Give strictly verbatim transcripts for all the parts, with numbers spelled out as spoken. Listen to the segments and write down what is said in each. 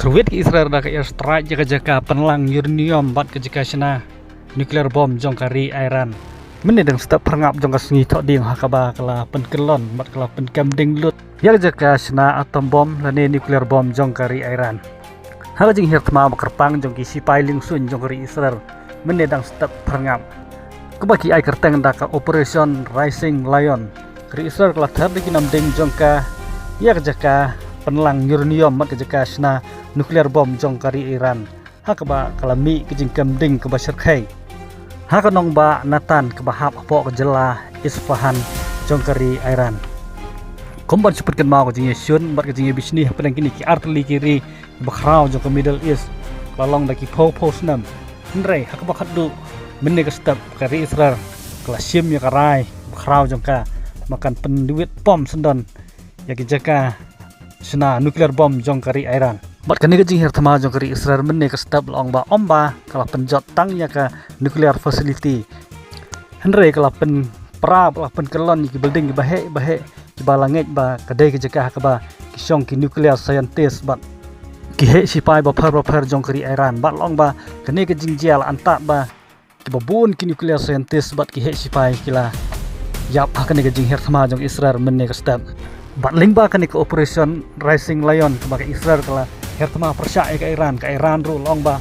Thurwit ka Israel da ka airstrike ïa ka jaka pynlang uranium bad ka jaka shna nuclear bomb jong ka ri Iran. Mynne dang step pyrngap jong ka sngi Thohdieng ha kaba ka la pynkyllon bad ka la pynkem ding lut ïa ka jaka shna atom bomb lane nuclear bomb jong ka ri Iran. Ha ka jinghiar thma ba kyrpang jong ki sipai liengsuiñ jong ka ri Israel mynne dang step pyrngap kaba ki ai kyrteng da ka Operation Rising Lion. Ka ri Israel ka la ther da ki namding jong ka ïa ka jaka pynlang uranium bad ka jaka shna nuclear bomb jong ka ri Iran ha kaba ka la mih ka jingkem ding kaba shyrkhei ha ka nongbah Natan kaba hap hapoh ka jylla Isfahan jong ka ri Iran. Kum ban shu pynkynmaw ka jingïashun bad ka jingïabishni hapdeng kine ki artylli ki ri bakhraw jong ka Middle East la long da ki phew phew snem. Hynrei ha kaba khatduh mynne ka step ka ri Israel ka la shim ïa ka rai bakhraw jong ka ba kan pynduwit pom syndon ïa ki jaka shna nuclear bomb jong ka ri Iran. Bad kane ka jinghiar thma jong ka ri Israel mynne ka step la ong ba ym ba ka la pynjot tang ïa ka nuclear facility, hynrei ka la pynpra, la pynkyllon ïa ki building kiba heh ba heh kiba la ngeit ba ka dei ka jaka ha kaba ki shong ki nuclear scientist bad ki heh sipai bapher bapher jong ka ri Iran. Bad la ong ba kane ka jingjia la antad ba kiba bun ki nuclear scientist bad ki heh sipai ki la ïap ha kane ka jinghiar thma jong Israel mynne ka step. Bad lyngba kane ka Operation Rising Lion kaba ka Israel ka la hiar thma pyrshah ïa ka Iran, ka Iran ruh la ong ba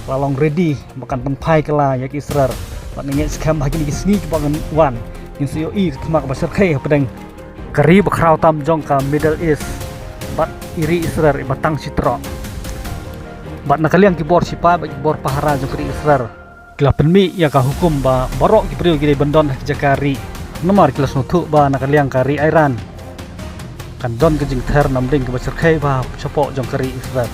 la long ready ba kan pynphai kylla ïa ka Israel. Bad nga ngeit skhem ha kine ki sngi kiba ngan wan ngin sa ïohi ka thma kaba shyrkhei hapdeng ka ri bakhraw tam jong ka Middle East bad i ri Israel iba tang shi trok. Bad na ka liang ki bor sipai bad ki bor pahara jong ka ri Israel ki la pynmih ïa ka hukum ba baroh ki briew ki dei ban don ha ki jaka ri. Namar ki la sngewthuh ba na ka liang ka ri Iran kan don ka jingther namding kaba shyrkhei ba shapoh jong ka ri Israel.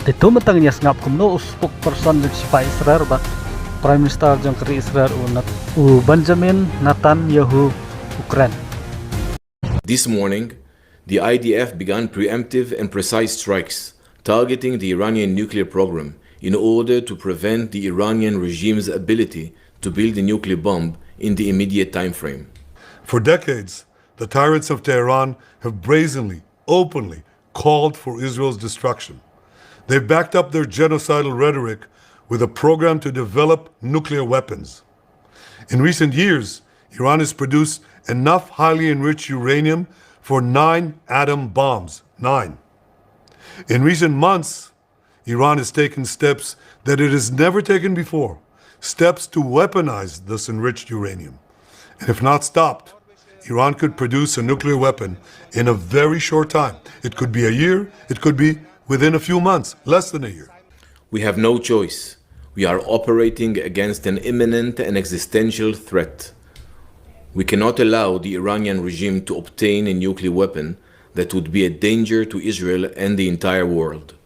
Te to mynta ngin ïa sngap kumno u spokesperson jong ki sipai Israel bad Prime Minister jong ka ri Israel u Nat-, u Benjamin Netanyahu u kren. This morning, the I D F began preemptive and precise strikes targeting the Iranian nuclear program in order to prevent the Iranian regime's ability to build a nuclear bomb in the immediate time frame. For decades, the tyrants of Tehran have brazenly, openly called for Israel's destruction. They've backed up their genocidal rhetoric with a program to develop nuclear weapons. In recent years, Iran has produced enough highly enriched uranium for nine atom bombs. Nine. In recent months, Iran has taken steps that it has never taken before, steps to weaponize this enriched uranium. And if not stopped, Iran could produce a nuclear weapon in a very short time. It could be a year, it could be within a few months, less than a year. We have no choice. We are operating against an imminent and existential threat. We cannot allow the Iranian regime to obtain a nuclear weapon that would be a danger to Israel and the entire world.